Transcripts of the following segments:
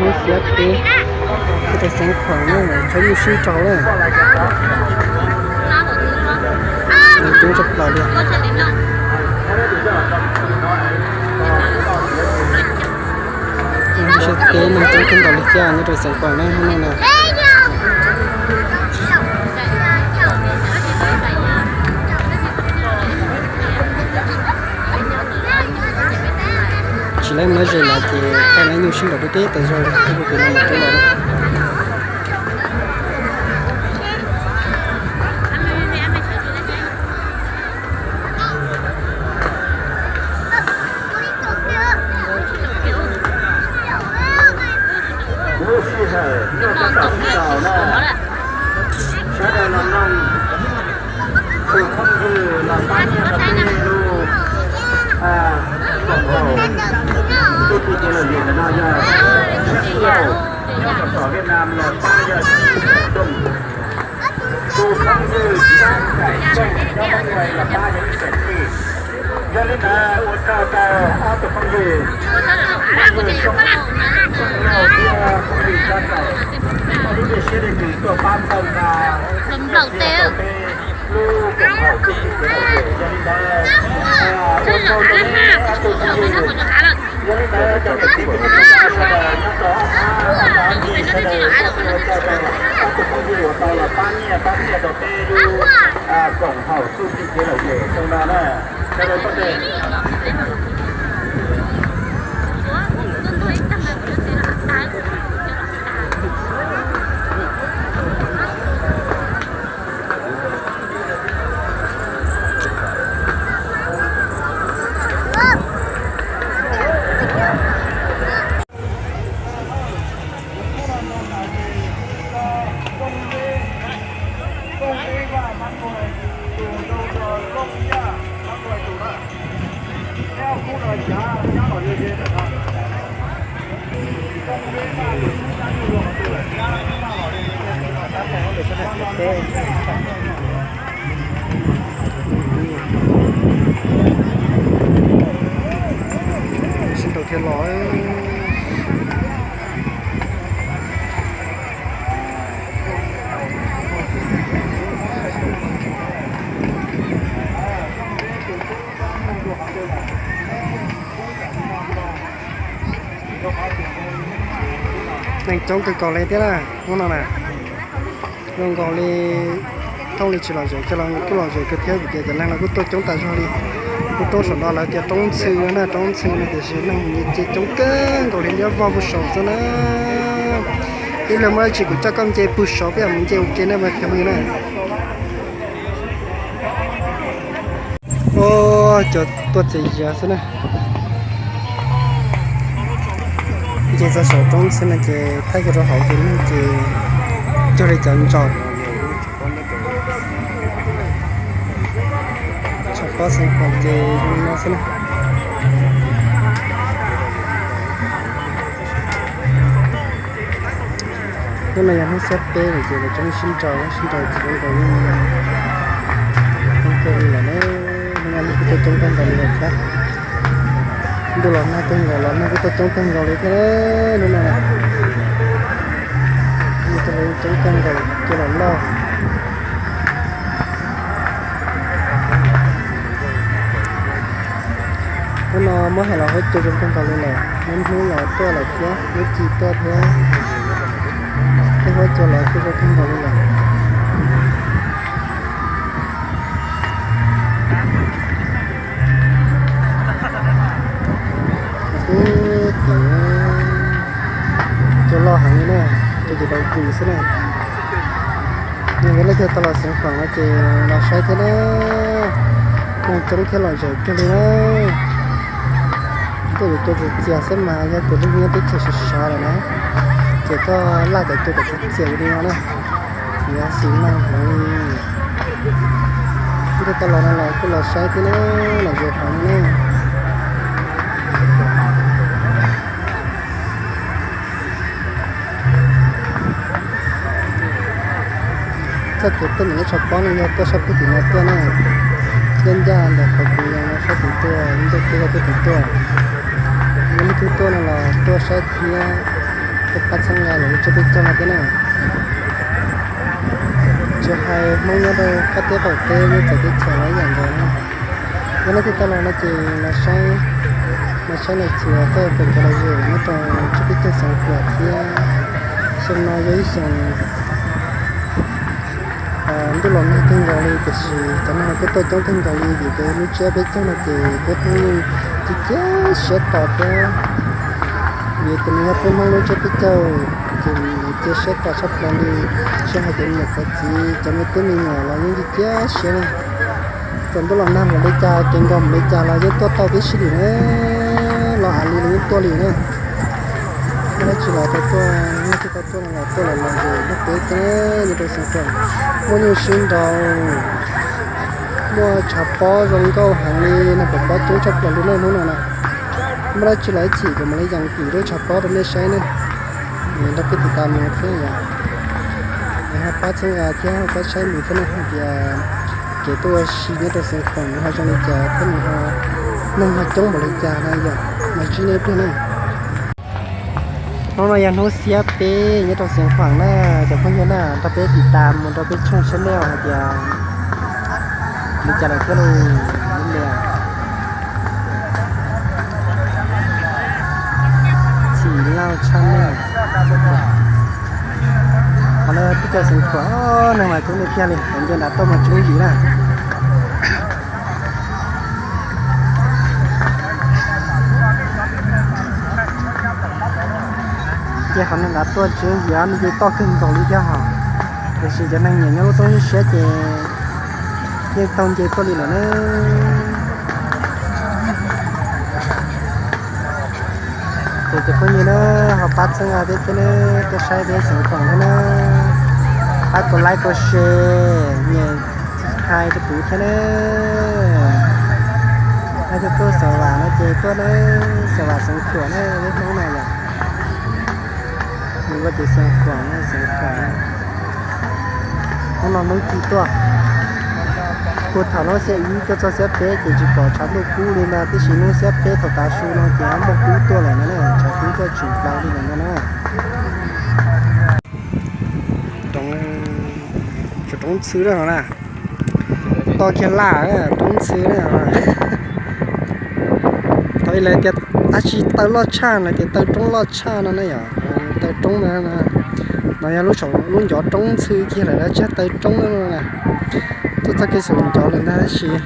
Xiab peb, rau Xeev Khuam na, tsheb nyuj sib nraus na. Coob tshaj plaws li. Xiab peb neeg coob kawg nkaus li thiab nyob rau Xeev Khuam na hnub no na. Tsis laib mus ze lawm ces thaij lawv nyuj sib nraus deb deb tas zog li, ib pliag no mam rov los. Lub sij hawm noj tab tom sib ntaus na, sawv daws los mloog tus phooj ywg los pab nyiaj rau peb lub koom haum txuj ci kev lom zem ntawm no yog Xeeb Lauj nyob rau tom Viaj Nam los pab yog Xeeb Dooj. Tus phooj ywg Xeeb Kaim Xeej nyob Moob Kuais los pab yog ib txheej tij. Yog li ntawd ua tsaug rau ob tug phooj ywg, phooj ywg Xeeb Lauj thiab phooj ywg Xeeb Kaim, muaj lub ntiaj siab ntsws tuaj pab npawg nqa nyiaj rau peb lub koom haum txuj ci kev lom zem. Yog li ntawd, ua tsaug rau ob tug phooj ywg. Yog li ntawd cov kwv tij phooj ywg sawv daws nyob rau ob pab ob pab ncig sawv daws ua tsaug rau ob tug phooj ywg uas tau los pab nyiaj pab txiaj rau peb lub koom haum txuj ci kev lom zem xyoo no na. Sawv daws tuaj tes. Sib ntaus thiaj los. Neeg coob kawg nkaus li thiab na, hnub no na. Zoo nkaus li thooj li tsis lom zem, cov los kuj lom zem kawg thiab vim tias cov neeg los kuj tuaj coob tas zog li. Kuj roob saum no lawv tias roob ntxhw na, roob ntxhw no tiam sis neeg nyias ces coob kawg nkaus li, liab vog puag saum xwb na. Ib pliag muaj dab tsi kuv coj koj nce puag saud peb mam mus nce ua ke na mas cov phooj ywg na. Cov tuaj txias zias xwb na. Nce txog saum roob xwb no ces thaij kiag rau hauv ces neeg ces cuag li cov ntsaum. Tshav pob Xeev Khuam ces zoo no xwb na. Hnub no yog hnub xiab peb lawm ces lawv tseem sib nraus sib nraus ces zoo nkaus li, zoo nkaus li lawm ne. Hnub no neeg kuj tuaj coob kawg nkaus li lawm thiab. Ntuj los nag kawg nkaus los neeg kuj tuaj coob kawg nkaus li thiab hnub no. Coob kawg nkaus cua los loj. Hnub no muab hais los huab cua zoo kawg nkaus li lawm, lub hnub los tuaj lawm thiab lub ci tuaj thiab, tej huab cua los kuj zoo kawg nkaus li lawm. Ub, cua loj heev li na, cua ces tau kws xwb na. Yog leej twg tau los Xeev Khuam no ces los saib thiab na, neeg coob thiab lom zem kawg li na. Tuaj yuav cua txias txias xwb mas yog tias lub nyob teb chaws sov sov lawm na, ces koj laj cov cua kom txias txias li no na, yuav xis neeg heev li. Leej twg tau los no los kuj los saib thiab na, lom zem heev na. Txoj kev tuaj ntawm lub tshav pob no yog tuaj sab pug tim no tuaj na, thiab ncaj ntawm qhov kuv yog no sab tim tuaj, ncaj kev yog tuaj tim tuaj. Yog leej twg tuaj no los tuaj saib thiab. Pab txheeb los tsiab peb caug no thiab na. Tsis hais Hmoob nyob rau qab teb qaum teb nyob txawv teb chaws los ib yam nkaus na. Yog leej twg tau los no ces los saib, los saib los xyuas txoj kev cov lom zem nyob rau tsiab peb caug Xeev Khuam thiab. Xyoo no yog ib xyoo ntuj los nag kawg nkaus li tiam sis cov neeg los kuj tuaj coob kawg nkaus li vim tias lub tsiab peb caug no ces peb Hmoob yeej cia siab tos thiab. Vim tias nws yog peb Hmoob lub tsiab peb caug ces nws cia siab tos tshaj plaws li. Tsis hais cov niam cov txiv cov me tub me nyuam los yeej cia siab na. Txawm ntuj los nag npaum li cas kev nkaus npaum li cas los yeej tuaj tau tib si li na. Los av li los yeej tuaj li na. Muaj dab tsi los tau tuaj, muaj dab tsi tau tuaj no los tuaj los lom zem nyob peb thiab nyob rau Xeev Khuam. Muaj nyuj sib nraus, muaj tshav pob zoo nkauj heev li no, pom pob coob tshaj plaws li nej hnub no na. Muaj dab tsi los ib chim kuv mam li yees lub tshav pob rau nej saib ne. Nrog peb tiv tas mus thiab yom. Nws ho pab txhawb nqa thiab ho pab saib mus thiab ne hais tias kev tuaj ua si nyob rau Xeev Khuam nws ho zoo li cas thiab nws ho, neeg ho coob npaum li cas na yom. Mas ntsib nej ib pliag na. Hnub no yog hnub xiab peb nyob rau Xeev Khuam na, cov phooj ywg na, nrog peb tiv tas mus rau peb tshooj channel hais tias li cas lawm thiab lauj. Txhim Lauj tshaj meej. Qhov no peb caug Xeev Khuam, neeg mas coob tiag tiag li, qhov nce nram tuaj mas coob yim na. Ces qhov neeg nram tuaj tsis yog me ntsis toj kawg nkaus li thiab hos, tiam sis cov neeg nyiam nyob lub roob siab siab ces yeej taug nce tuaj li lawm na. Ces cov phooj ywg na, ho pab txhawb nqa peb thiab na, tuaj saib peb Xeev Khuam thiab na, pab kom like kom share, nyem subscribe rau kuv thiab na. Peb tuaj tuaj Xeev Vam no ces tuaj na, Xeev Vam Xeev Khuam na, peb Hmoob na yom. Nws ua ces Xeev Khuam na, Xeev Khuam. Hnub no hnub ci tuaj, puag thaum lub xiab ib tuaj txog xiab peb ces tsis pom tshav ntuj kub li ntag, tiam sis hnub xiab peb thaum tav su no ces muaj kub tuaj lawm no na, tshav kub tuaj tshwm plaws li lawm no na. Roob, roob ntxhw no na, toj kiag laj roob ntxhw na. Thaum ib lawv tias dab tsi taw loj tshaj, lawv tias taw roob loj tshaj no na yom, taw roob na. No yog lub saum lub ncov roob ntxhw kiag lawm, lawv tsis yog taw roob no na. Tuaj txog kev saum ncov lawm ntag tab sis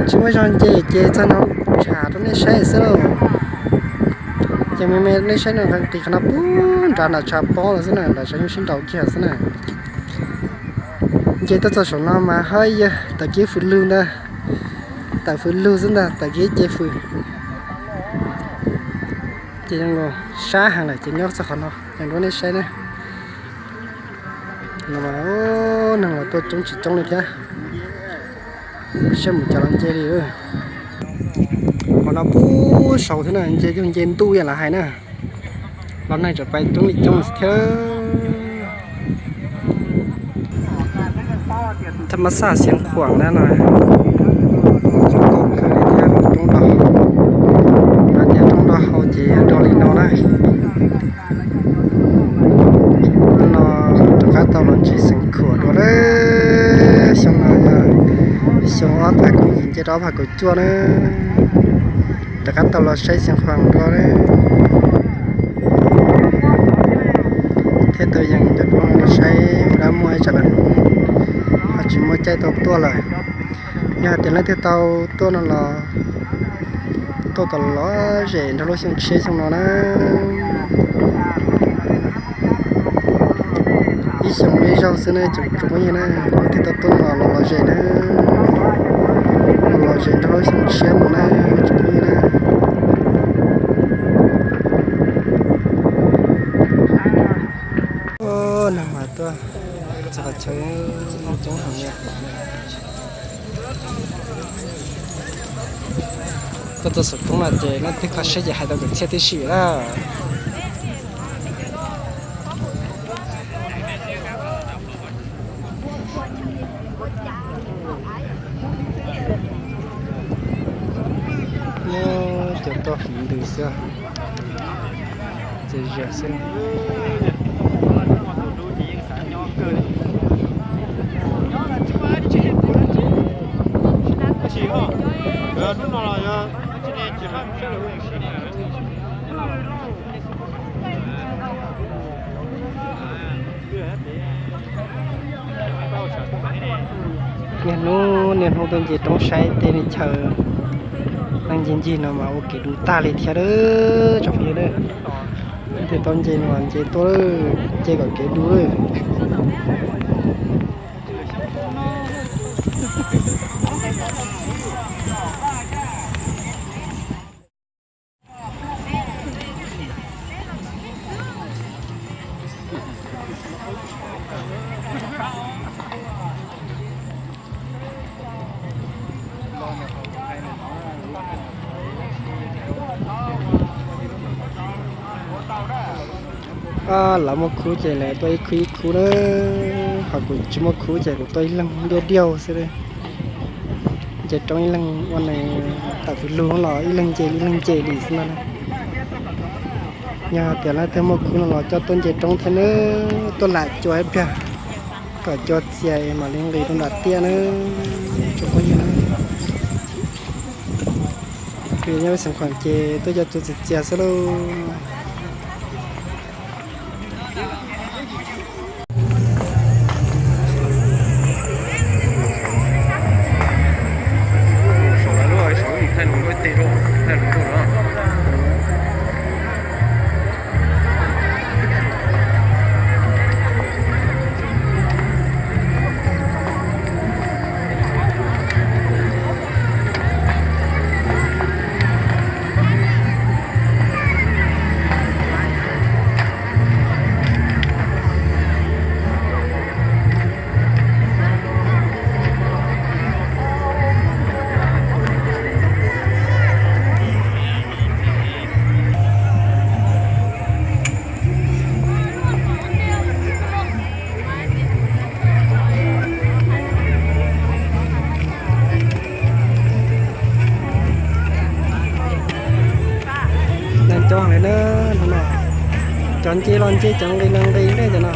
tsis muaj zog nce ces txog no tsham rau nej saib xwb lauj. Ces me me nej saib no nqhis nqhis qhov no puag nrad nram tshav pob los xwb na, nram tshav nyuj sib nraus kiag xwb na. Nce tuaj txog saum no mas haj yam tawm kiag fws lug ntag, tawm fws lug xwb ntag, tawm kiag ib ce fws. Ces zoo sab heev lawm ces nyob txog qhov no yees rau nej saib na. No mas neeg los tuaj coob tsis coob li thiab. Saib mus cas los nce li. Qhov no puag saud thiab na, nce yog nce ntuj yam lawv hais na. Los neeg tseem pais coob li coob thiab. Thaj ma xaj Xeev Khuam na no, zoo nkauj kawg li thiab, roob nroj hau, hais tias roob nroj hau ces yog rau li no na. No rov qab tau los ntsis Xeev Khuam dua lawm. Xyoo no yog xyoo ob phav kaum yim nce rau ob phav kaum cuaj na. Rov qab tau los saib Xeev Khuam dua lawm. Thiab tus yees cov dua no saib ua dab muaj ib tsam lawm, ho tsis muaj caij tau tuaj lawm. Yog hais tias leej twg tau tuaj no los tuaj kom lom zem nrog lub xyoo tshiab xyoo no na. Ib xyoo ib zaug xwb na tsoom phooj ywg na, leej twg tau tuaj no los lom zem na, los lom zem nrog lub xyoo tshiab no na tsoom phooj ywg na. Neeg mas tuaj txog qhov chaw coob heev li. Tuaj txog saum roob no ces leej twg kho siab ces hais tau kwv txhiaj tib si lawm. Muab cov toj fiv ntws xwb. Txias zias xwb. Niaj hnub niaj hnub tuaj nce roob saib tej neeg chaw, neeg ncig ncig no mas ua kev du tag li thiab tsoom phooj ywg. Leej twg tau nce no nce tuaj, nce kom kev du lawm. Lawv muaj khub ces lawv tuaj ib khub ib khub na, ho kuv tsis muaj khub ces kuv tuaj ib leeg diaj diaj xwb. Nce roob ib leeg ua neeg tawm pw lug los ib leeg nce ib leeg nce li xwb na. Yog tias leej twg muaj khub no los coj tuaj nce roob thiab nawb, tuaj lam cua ib pliag kom cua txias mam li nqis rau nram tiaj nawb tsoom phooj ywg na. Nyob peb xeem Khoom ces tuaj coj txias txias xwb lauj. Neeg coob heev li na, hnub no cov nce los nce, cov nqis los nqis ne cov no.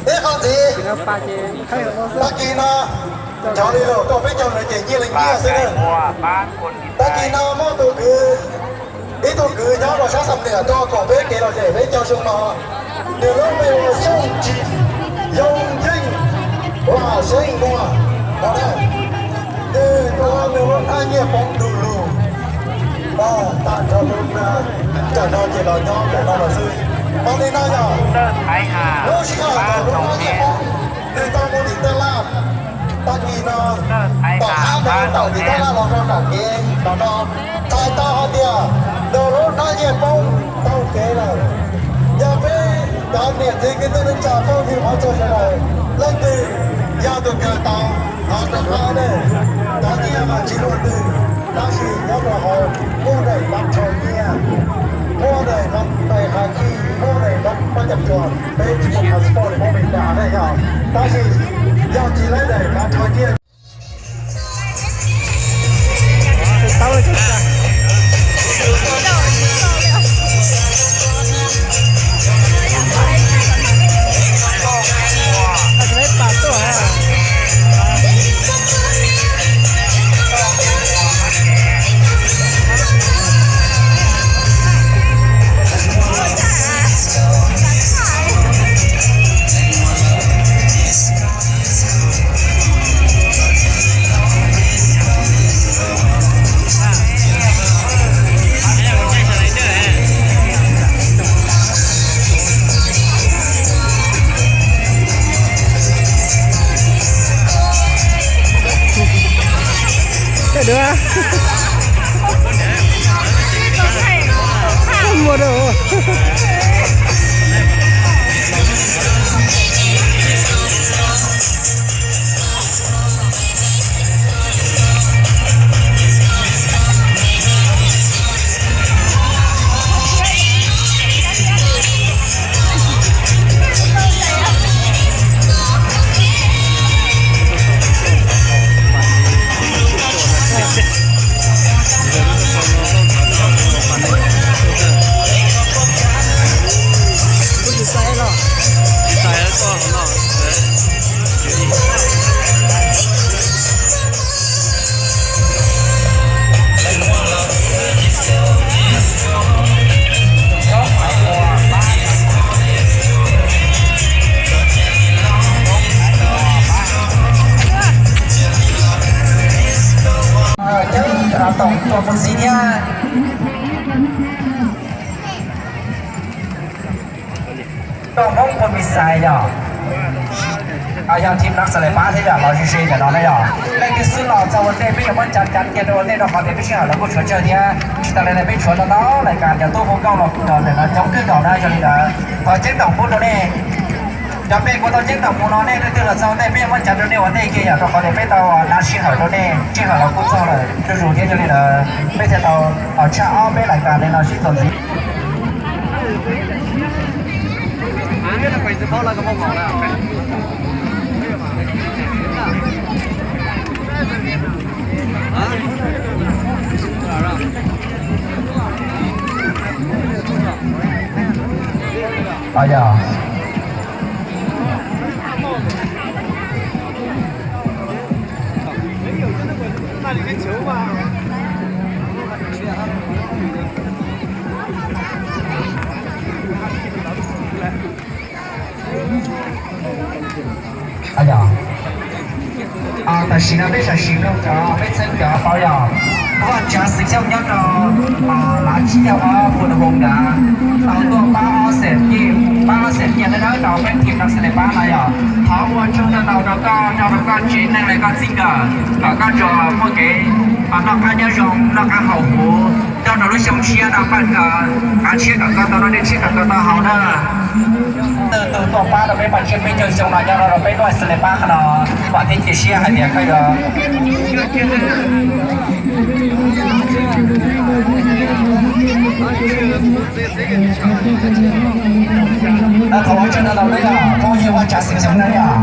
Ib qho ntxiv, ib qho ntxiv. Tag kis no, cov li lus tuaj peb caug lawm ces nyiaj li nyiaj xwb na. Tag kis no muaj tus kwv, ib tug kwv nyob rau sab Xam Niam tuaj koom peb kev lom zem peb caug xyoo no. Nws lub npe hu ua Xyooj Tsim, Yoo Yeej, Vam Xeeb Muas no na. Ces tus no nws ua thaj nyiaj poob du lug, tag nrho lub, tam no ces los nyob ntawm no lawm xwb. Ua li no yog lub sij hawm thaum lub hnab nyiaj poob nws tau mus tim taj laj, tag kis no tom qab nws tawm tim taj laj los rau nram kev no no, txhais tau hais tias nws lub hnab nyiaj poob tau kev lawm. Yog peb cov niam txiv kwv tij neej tsa phooj ywg hmov txhua sawv daws, leej twg yog tus kawm tau, thov rov qab ne, cov nyiaj mas tsis luaj twg, tab sis nyob rau hauv muaj daim ntaub rho nyiaj, muaj daim ntaub tais hav kij, muaj daim ntaub pab cam tsuas, peb tsis muaj passport pab Mes Lis Kas ne yog, tab sis yog tsis laib daim ntaub rho nyiaj Muaj dua. Koj Hmoob Phoos Mis Xais yog, yog team Nab Xas Les Pab thiab yog los ze ze ntawm no na yog. Leej twg xub los txog ua ntej peb yuav muab cav cav kiag rau ua ntej rau qhov tias peb sij hawm los kuj tshuav tsawg thiab. Tsis tas li ntawd peb tshuav tau ntau lais kas cov tub hu nkauj los ntawm no coob kawg nkaus na. Yog li ntawd thov ceeb toom pub rau nej. Cov peb kuv tau ceeb toom mus no nej leej twg los txog ua ntej peb yuav muab cav rau nej ua ntej kiag yog rau qhov tias peb tau hnav sij hawm rau nej, sij hawm los kuj txog lawm zuj zus thiab. Yog li ntawd peb thiaj tau tshaj ob peb lais kas li no sib txuas ntxiv. Tam sim no peb sam sim mloog cov peb txheeb cov paub yog Vaj Tsav Xwm Xyooj nyob rau Lav Tsib Caug Ob Phu Nab Voos ntawd tau tuaj pab ob xees nyiaj, pab ob xees nyiaj dawb dawb rau peb team Nab Xas Les Pab no yog thov ua tsaug ntau ntau rau koj, rau koj tsev neeg li koj txij nkawm kom koj tsuas muaj kev noj qab nyob zoo, noj qab haus huv nrog rau lub xyoo tshiab no paj kav tshiab kom koj tau noj dej tshiab kom koj tau haus na. Twb tuaj pab rau peb paj tsiab peb caug xyoo no nyob rau peb Nab Xas Les Pab no, vam thiab cia siab hais tias koj yuav thaum ua tsaug ntau ntau na yog, koj yog Vaj Tsav Xwm Xyooj na yog,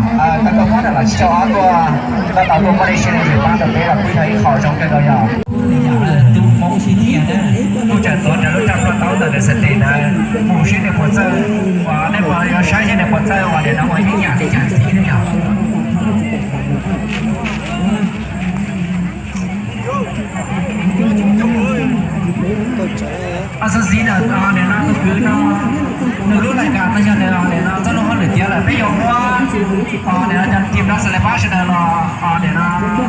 koj tau pab rau Lav Tsib Caug Ob tuaj, koj tau tuaj muab dej siab dej ntsws pab rau peb los kuj yog ib qho zoo kawg nkaus yog. Tub Hmoob sib tiag na, kuj tseem tuav rawv lub raj ploj taub ntawm nws xas tes ntawd mus seb nej puas txawj, uas nej puas yuav saib seb nws puas txawj uas nim no ua ib yam li cas xwb na yog. Xov xij ntawm nim no tus kwv no, nws lub lais kas no yog nim no txoj lus hauj lwm tiav lawm peb yuav muab nim no cov team Nab Xas Les Pab sawv daws los nim no rov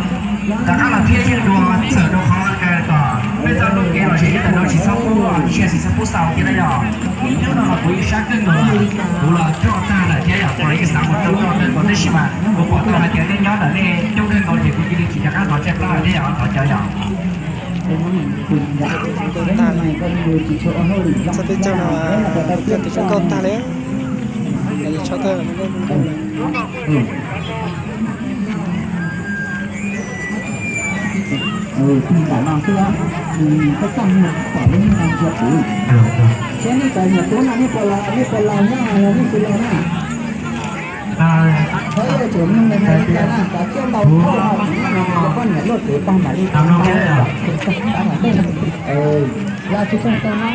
qab los thiab yeej dua txawm rau qhov kom peb txoj lub kev lom zem nyob ntawm no tsis txhob pub, tsis txhob pub xaus thiab na yog. Ib hnub no los kuv ib sab kawg nkaus, kuv los coj tag lawm thiab yog, kuv los yeej xav mus rau koj kawg nkaus tab sis mas kuv pom tau hais tias nej nyob ntawm nej coob kawg nkaus ces kuv cia li tsis nco qab ntov tsaj plab thiab yog, thov cov yog. Txog peb caug no, cog tus zoo nkauj tag li, tshaj tag. Tus ntawm no xwb, koj txoj hmoo pom lub neej no ntsia kuv. Saib nej cov nyuam tub no nej puas laus, nej puas laus nyob los nej tsis laus na. Koj yuav tsum mloog li ntawd na, cov coj ntau tuaj no, cov poj niam luaj kev tag mam li, yog tsis txog tau na.